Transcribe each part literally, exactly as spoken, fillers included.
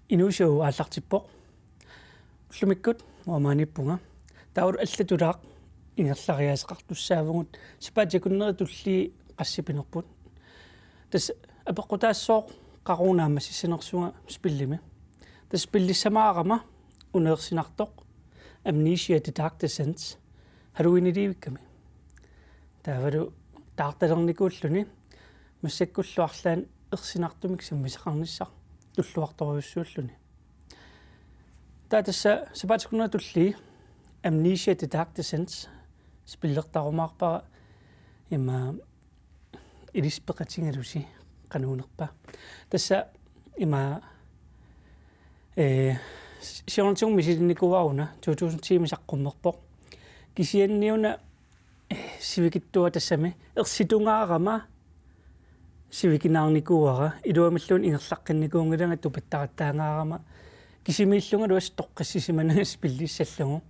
Inuushow aallartippoq. Ullumikkut uanga maaniippunga. Taava allatulaaq ingerlariaaseqartussaavugut, sapaatip akunneri tullii qassit pinerput. Tassa apeqqutaassooq qaqugu naammassissanersunga spillimi. Tassa spillissamaarama una ersinartoq Amnesia: The Dark Descent Halloweeniliivikkami. Taavalu taartalernikuulluni massakkullu arlaannik ersinartumik sammisaqarnissaq tulluartorujussuulluni. Taava tassa sapaatip akunneri tullii Amnesia: The Dark Descent spillertarumaarpara, ima ilissi peqatigalusi qanoq unerpa. Tassa ima, ee, siornatigut misilinnikuuara una, to tusind ti-mi saqqummerpoq. Kisianni una, ee, sivikitsuat tassami ersitungaarama sivikinaarnikuuara, iluamilluunniit ingerlaqqinnikuunngilanga tupattaqattaangaarama, kisimiillungalu assut toqqissisimananga spillissallugu.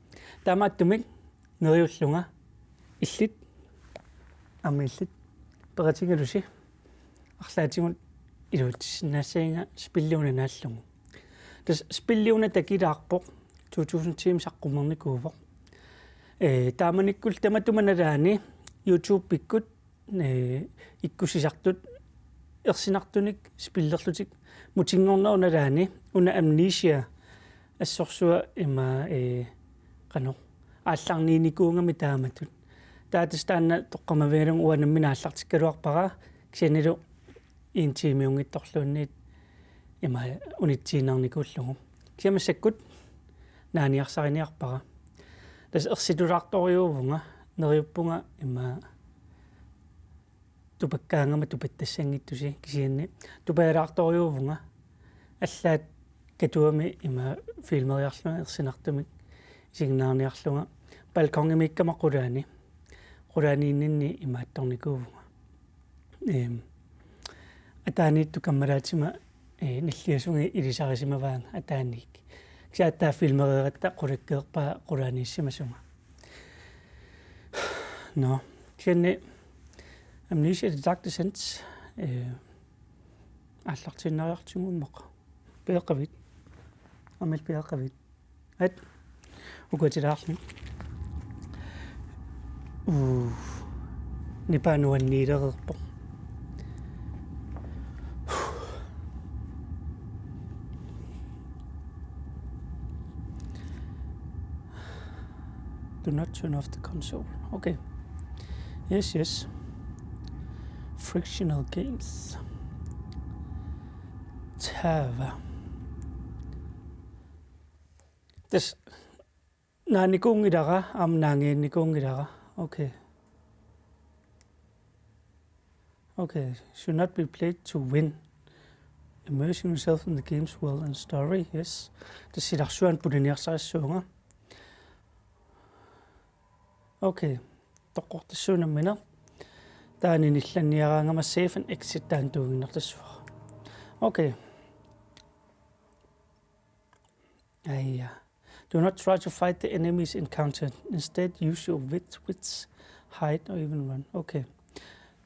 Taamaattumik neriullunga illit, aamma illit peqatigalusi arlaatigut iluatsissinnaassagiga spilli una naallugu. Tassa spilli una takilaarpoq, to tusind ti-mi saqqummernikuuvoq. Ee, taamanikkullu tamatuma nalaani YouTube-ikkut, ee, ikkussisartut ersinartunik spillerlutik mutinngornerup nalaani una Amnesia assorsuaq ima, ee, qanoq aallarniinikuugami taamatut. Taava tassa taanna toqqammavigalugu uanga nammineq aallartikkaluarpara, kisiannilu en tiimiunngitsorluunniit ima unitsiinnarnikuullugu. Kisianni massakkut naaniarsariniarpara. Tassa ersitulaartorujuuvunga, neriuppunga ima tupakkaangama tupattassanngitsusi, kisianni tupalaartorujuuvunga, allaat Katuami ima filmeriarlunga ersinartumik isiginnaarniarlunga balkonimiikkama qulaani, qulaaniinninni imaattornikuuvunga. Eem, ataaniittut kammalaatima, ee, nilliasunga ilisarisimavaanga ataaniit. Kisianni aatsaat filmereeratta qulakkeerpaa qulaaniissimasunga. Nå, kisianni Amnesia: The Dark Descent, ee, aallartiinnariartigu immaqa. Piareeqqavit? Aamma piareeqqavit? Aat. Ukua tilaarlin. Uu. Nipaa nuanniilereerpoq. Do not turn off the console. Okay. Yes, yes. Frictional games. Taava. Tassa naanikuunngilara, aamma naangiinnikuunngilara. Okay. Okay, should not be played to win. Immersing yourself in the game's world and story, yes. Tassa silarsuanut puliniarsarissuunga. Okay. Toqqortassuunammina. Taanna nillanniaraangama save and exit taanna tuuginnartassuara. Okay. Aja. Do not try to fight the enemies encountered. Instead, use your wit, wits, hide, or even run. Okay.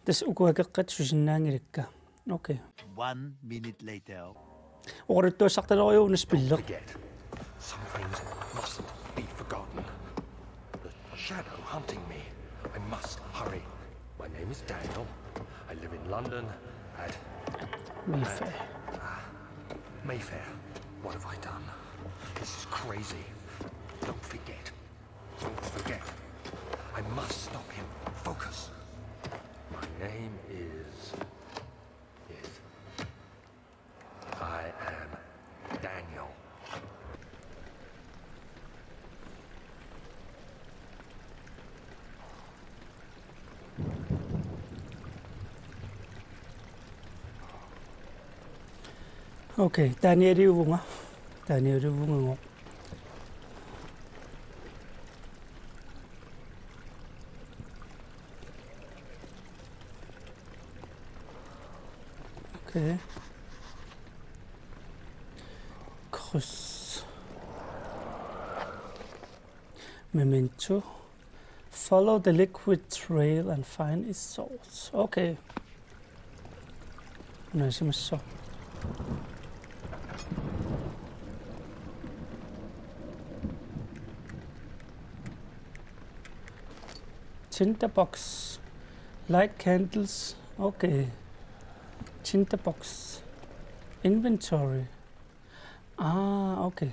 Tassa ukua akeqqat susinnaanngilakka. Okay. One minute later. Oqaluttuassartalerujuuna spilli. Forget. Some things must be forgotten. The shadow hunting me. I must hurry. My name is Daniel. I live in London at Mayfair. Ah, Mayfair. What have I done? This is crazy. Don't forget. Don't forget. I must stop him. Focus. My name is, is I am Daniel. Okay, Danieliuvunga. Danieliuvunga. Okay. Kryds. Memento. Follow the liquid trail and find its source. Okay. Unaasimassooq. Tinderbox. Light candles. Okay. Tinderbox. Inventory. Ah, okay.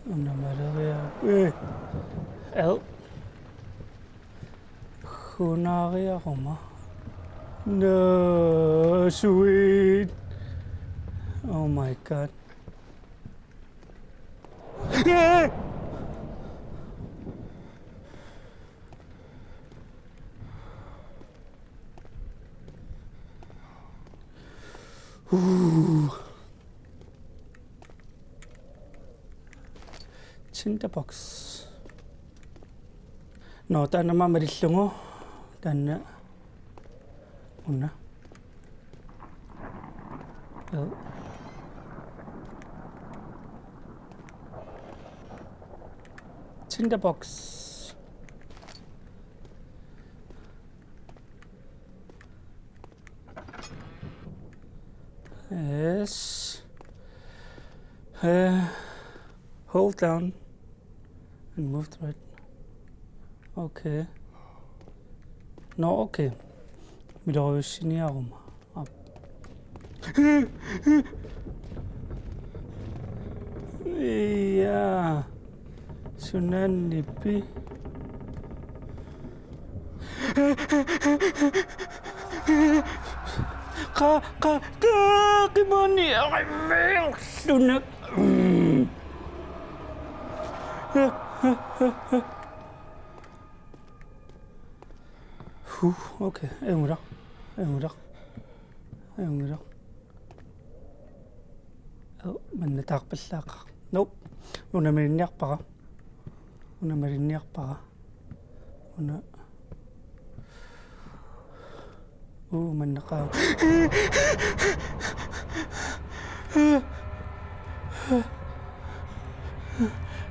Una malaria. Eh. El. Hunariaruma. No, sweet. Oh my God. Eh! Ooh. Tinderbox. Nå, taanna aamma malillugu. Taanna. Una. Joo. Tinderbox. Yes. Uh, hold down and move to right. Okay. No, okay. Milorujussiniaruma. Aap. Ja. Sunaanniippi? Qa-, qa-, qa-, qimani, aqimmiorlunak. Huh, okay, ajunngilaq. Ajunngilaq. Ajunngilaq. Oh, manna taarpallaaqaaq. Nope. Una malinniarpara. Una malinniarpara. Una. Uu, manna qaa.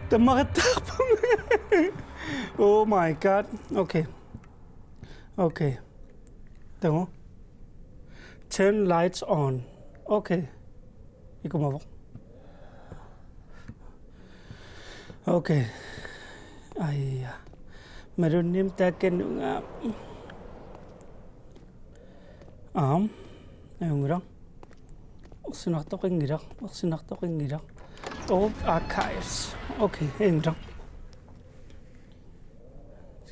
Tamaqattaarpunga. Oh my God. Okay. Okay. Taanna. Turn lights on. Okay. Ikumavoq. Okay. Aja. Marlunnik taakkununnga. Aam. Ajunngilaq. Ersinartoqanngilaq. Ersinartoqanngilaq. Old archives. Okay, ajunngilaq.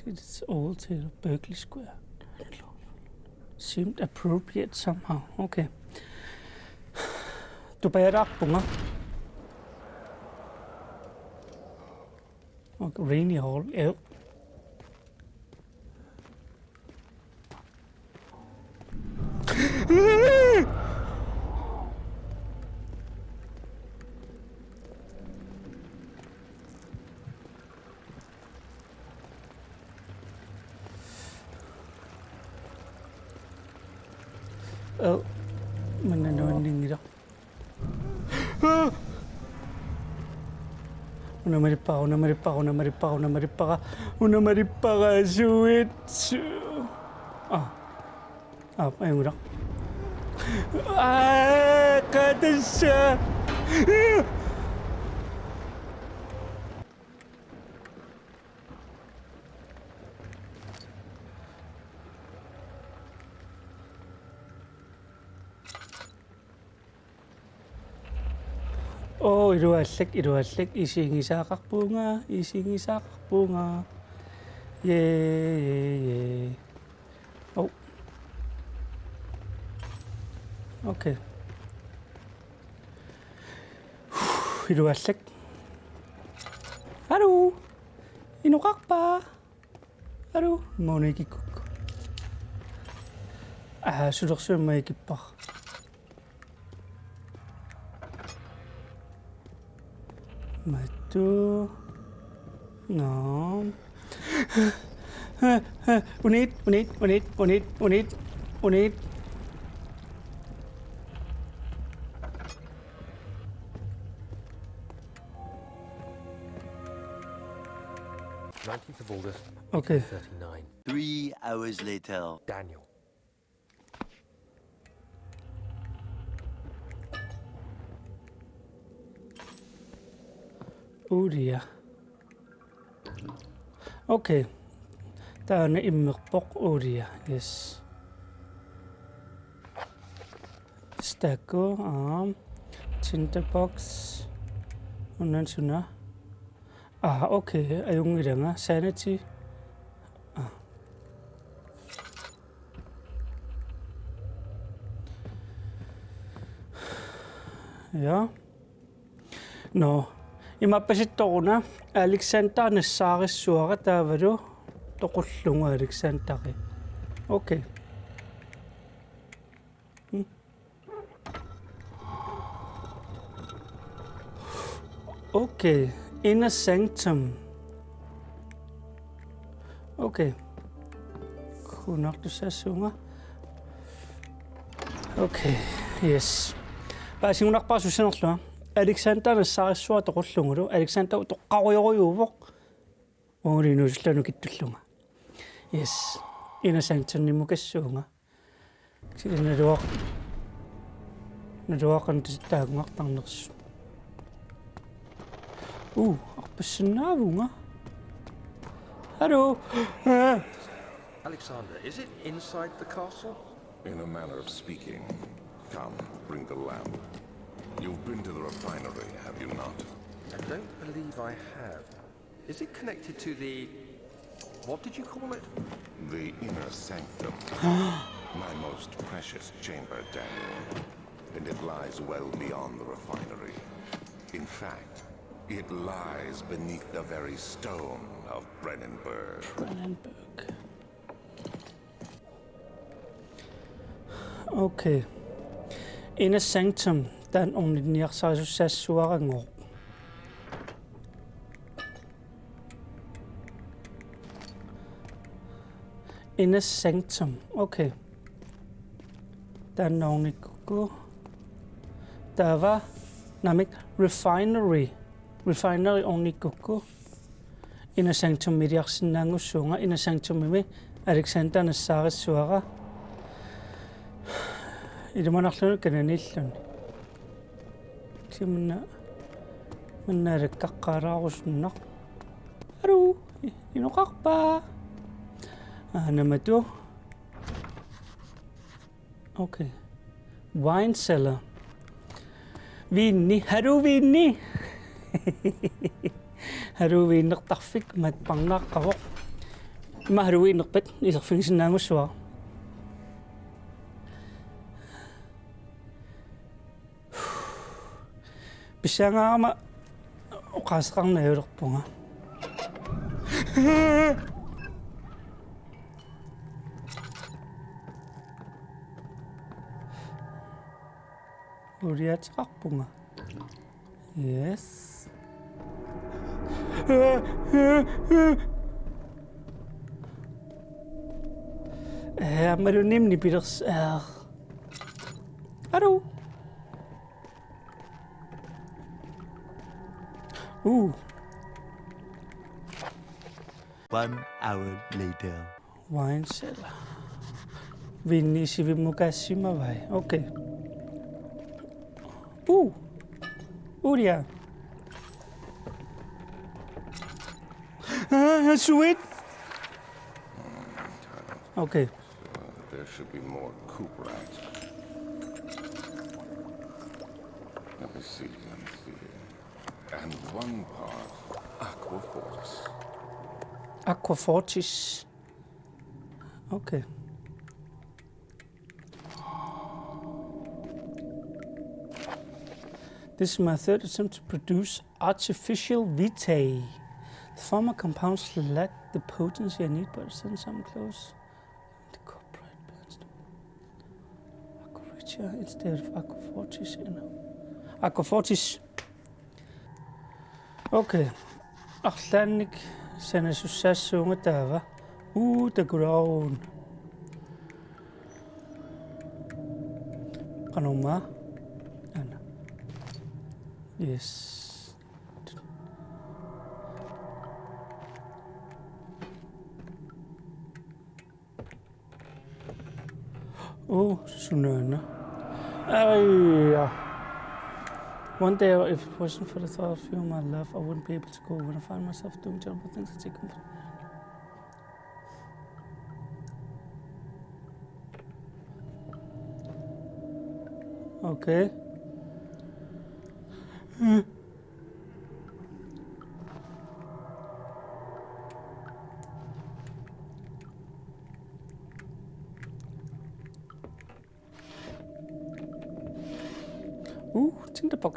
It's old here, Berkeley Square. Seemed appropriate somehow. Okay. Tupajaraarpunga. Okay, Rainy Hall. Ew. Oh, manna nuanninngilaq. Una malippara, una malippara, una malippara, una malippara, una malippara, suit. Su-, ah. Ah, ajunngilaq. Ah, qaa tassa. Oo, iluaallak, iluaallak, isigisaqarpunga, isigisaqarpunga. Yay, yay, yay. Oh. Okay. Iluaallak. Hallo. Inoqarpa? Hallo, mauna ikikkukku. Aa, sulersuimma ikippara. Mattu. No. Unit, unit, unit, unit, unit, unit. Nineteenth of August, okay. Thirty-nine. Three hours later. Daniel. Uulia. Okay. Taanna immerpoq uulia. Yes. Stakku, aam. Tinderbox. Unansuna. Ah, okay. Ajunngilanga. Sanity. Ah. Ja. Nå, imaappoq una Alexander nassaarissuara taavalu toqullugu Alexanderi. Okay. Hmm. Okay, Inner Sanctum. Okay. Kunnartussaassuunga. Okay, yes. Paasingunarpara sussanerlunga. Alexander nassaarissuara toqullugulu. Alexander utoqqarujorujuuvoq. Uunga inuusullunga kittullunga. Yes. Inner Sanctumimukaassuunga. Kisianni naluaq-, naluara qanoq tassa taagunnartarnersut. Uu, arpassinnaavunga. Hallo. Alexander, is it inside the castle? In a manner of speaking. Come, bring the lamp. You've been to the refinery, have you not? I don't believe I have. Is it connected to the, what did you call it? The inner sanctum. My most precious chamber, Daniel. And it lies well beyond the refinery. In fact, it lies beneath the very stone of Brennenburg. Brennenburg. Okay. Inner Sanctum, taanna orniginiarsarisussaassuaragooq. Inner Sanctum, okay. Taanna ornikkukku. Taava, naamik, refinery. Refinery ornikkukku. Inner Sanctumiliarsinnaanngussuunga, Inner Sanctumimi Alexander nassaarissuara. Ilimanarluni kananiilluni. Simanna manna alakkaqqaalaarusunnaq. Alu, i-, inoqarpa? Aa, namatu. Okay. Wine cellar. Viini, Halloween-i. Halloweenertarfik mapparnaaqqavoq. Ima Halloweenerpat iserfigisinnaanngussuara. Pissangaarama oqaaseqarnavilerpunga. Uliateqarpunga. Yes. Eh, aammalu nimni pilers-, eh. Alu. Uu. One hour later. Wine cellar. Viini sivimmukaassimavai. Okay. Uu. Ulia. Ah, sweet. Okay. There should be more cooperite. Let me see, let me see. And one part aqua fortis. Aqua fortis. Okay. This is my third attempt to produce artificial vitae. The former compounds lack the potency I need, but send some close. The copyright burns. Aqua Regia instead of Aqua Fortis, you know. Aqua Fortis. Okay. Arlaannik sanasussaassuunga taava. Uu, takulaaruun. Qanormaa? Aana. Yes. Oh, sunaana. Aija. One day, if it wasn't for the thought of you in my life, I wouldn't be able to go. When I find myself doing terrible things, I take them. Okay. Ooh, tinderbox.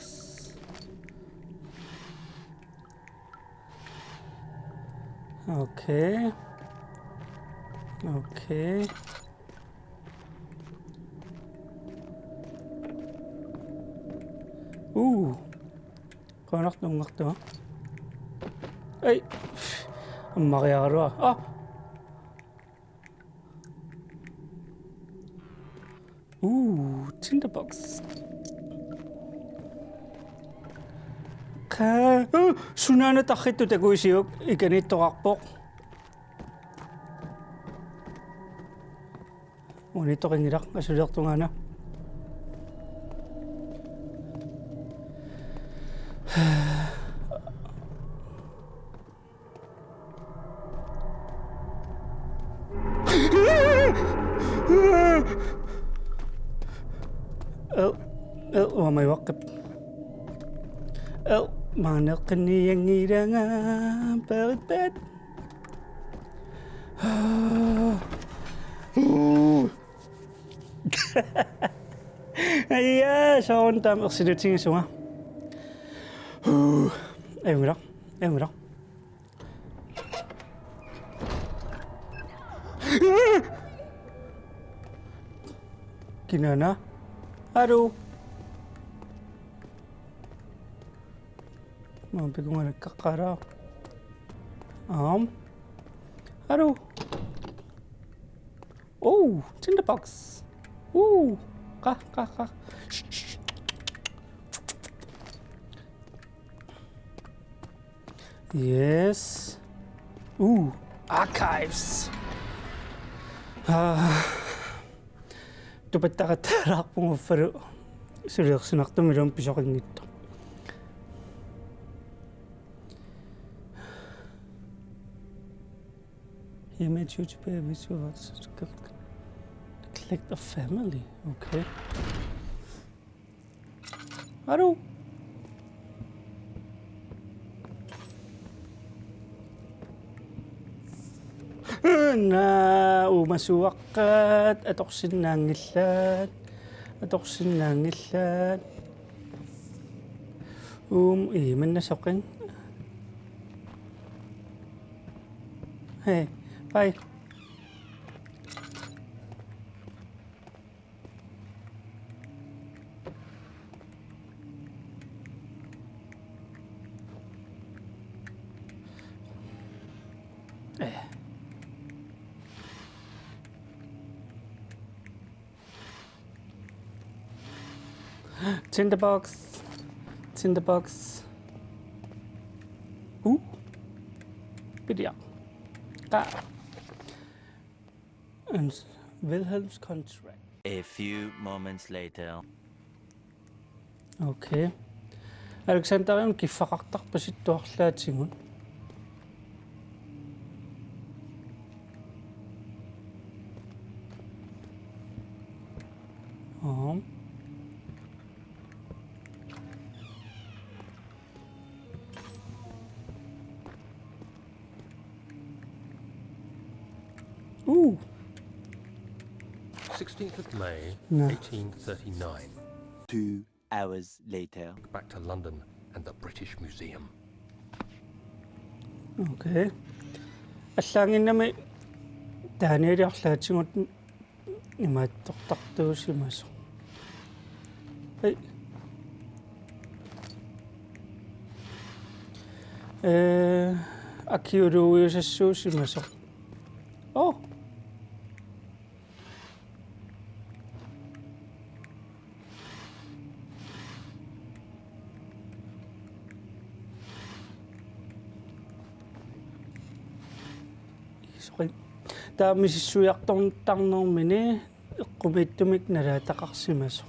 Okay. Okay. Ooh. Qujanartuunngortua. Ai. Ammariarua. Ah. Ooh, tinderbox. Ka-, uh, sunaana tarrittut takuisiuk ikaniittoqarpoq. Uani toqinngilaq asuliortungaana. El, el, uamaivaqqip. El, maaneqqinnianngilanga, perippet. Aja, soorunami ersilutigisunga. Ajunngilaq, ajunngilaq. Kinaana? Alu. Maanna pikunganakkaqqaara. Aam. Alu. Oh, tinderbox. Ooh, qa, qa, qa. Shh, shh. Yes. Ooh, archives. Ah. Tupattaqattaalaarpunga uffalu suliorsinartumilluunniit pisoqanngitsoq. He made you to pay with your collect a family. Okay. Alu. Naa, uumasuaqqat, atorsinnaanngilaat, atorsinnaanngilaat. Uum, ii, manna soqin. Hey, bye. Eh. Tinderbox. Tinderbox. Uh. Bidia. Ka. And Wilhelm's contract. A few moments later. Okay. Alexanderianut kiffaqartarpasittuarlaatigut. Aam. Ooh. Sixteenth of May, no. Eighteen thirty-nine. Two hours later. Back to London and the British Museum. Okay. Allaannginnami Danieli arlaatigut imaattortartuusimasoq. Hej. Eh, akiuluuiusassuusimasoq. Oh. Soqi. Taava misissuiartortarnermini eqqumiittumik nalaataqarsimasoq.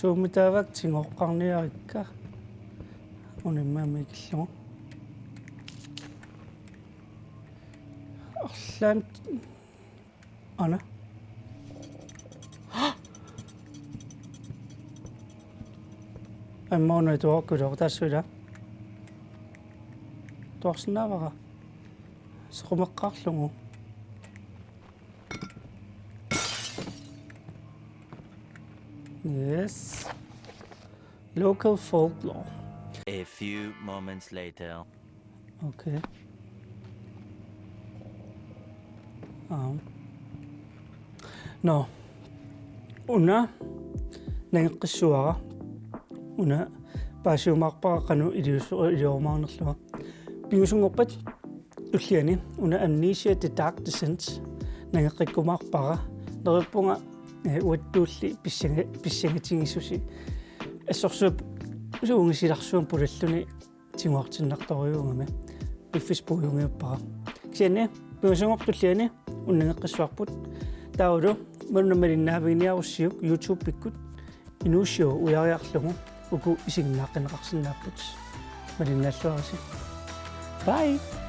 Suummi taava tiguoqqarniarikka. Unammikkillugu. Arlaannik una. Aamma una atuakkuloq tassa ila. Atuarsinnaavara. Sequmeqqaarlugu. Yes. Local folklore. A few moments later. Okay. Um. Nå. Una nangeqqissuara. Una paasiumaarpara qanoq iliusu-, iliumaarnerlunga. Pingasunngorpat tulliani una Amnesia: The Dark Descent nangeqqikkumaarpara. Neriuppunga, eh, uattulli pissangi-, pissangatigisusi. Assorsuaq suungisilarsuan pulalluni tiguartinnartorujuugami. Piffissaq puigunngiuppara. Kisianni pingasunngorpat tulliani una nangeqqissuarput. Taavalu manna malinnaaviginiarussiuk YouTube-ikkut Inuusio ujariarlugu uku isiginnaaqqinneqarsinnaapput. Malinnaalluarisi. Bye.